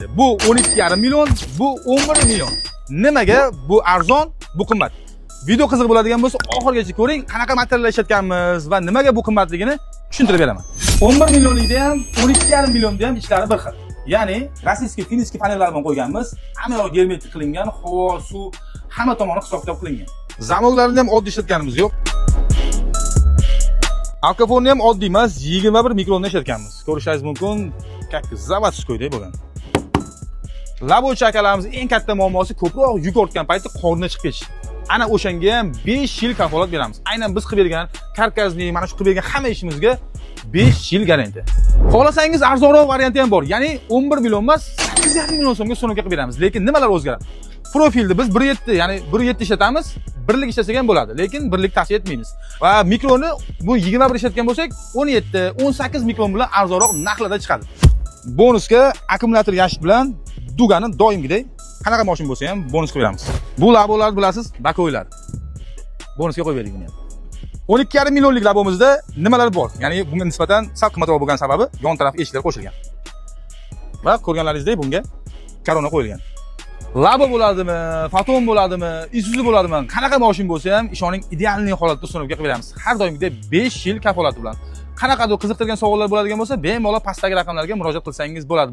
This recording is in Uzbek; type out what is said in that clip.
Bu 12,5 million, bu 11 million. Nimaga bu arzon, bu qimmat? Video qiziq bo'ladigan bo'lsa, oxirigacha ko'ring, qanaqa materiallar ishlatganmiz va nimaga bu qimmatligini tushuntirib beraman. 11 millionlikda ham, 12,5 millionda ham ichlari bir xil. Ya'ni российский, финский panellar bilan qo'yganmiz. Hamma yoq germetik qilingan, havo, suv, hamma tomoni hisob-kitob qilingan. Zamoklarni ham oddiy ishlatganimiz yo'q. Alkofonni ham oddiy emas, 21 mikronni ishlatganmiz. Ko'rishingiz mumkin, как заводской bo'lgan. Labochi akalarimiz eng katta muammosi ko'proq yuk ortgan paytda qorni chiqib ketish. Ana o'shanga ham 5 yil kafolat beramiz. Aynan biz qilib bergan karkazni, mana shu qilib bergan hamma ishimizga 5 yil garantiya. Xohlasangiz arzonroq varianti ham bor. Ya'ni 11 million emas, 8,5 million so'mga установка qilib beramiz. Lekin nimalar o'zgaradi? Profilni biz 1.7, ya'ni 1.7 ishlatamiz, birlik ishlasak ham bo'ladi, lekin birlik tavsiya etmaymiz. Va mikroni bu 21 ishlatgan bo'lsak, 17, 18 mikron bilan arzonroq narxlarda chiqadi. Bonusga akkumulyator yashik bilan дуга ni doimgidek qanaqa mashina bo'lsa ham bonus qilib beramiz. Bu labolarni bilasiz, боковой lar. Bonusga qo'yib berdik buni ham. 12,5 millionlik labomizda nimalar bor? Ya'ni bunga nisbatan sal qimmatroq bo'lgan sababi yon taraf eshiklar qo'shilgan. Va ko'rganlaringizdek bunga korona qo'yilgan. Labo bo'ladimi, Foton bo'ladimi, Isuzu bo'ladimi, qanaqa mashina bo'lsa ham ishoning, идеальный holatda установка qilib beramiz. Har doimgidek 5 yil kafolati bilan. Qanaqadir qiziqtirgan savollar bo'ladigan bo'lsa, bemalol pastdagi raqamlarga murojaat qilsangiz bo'ladi.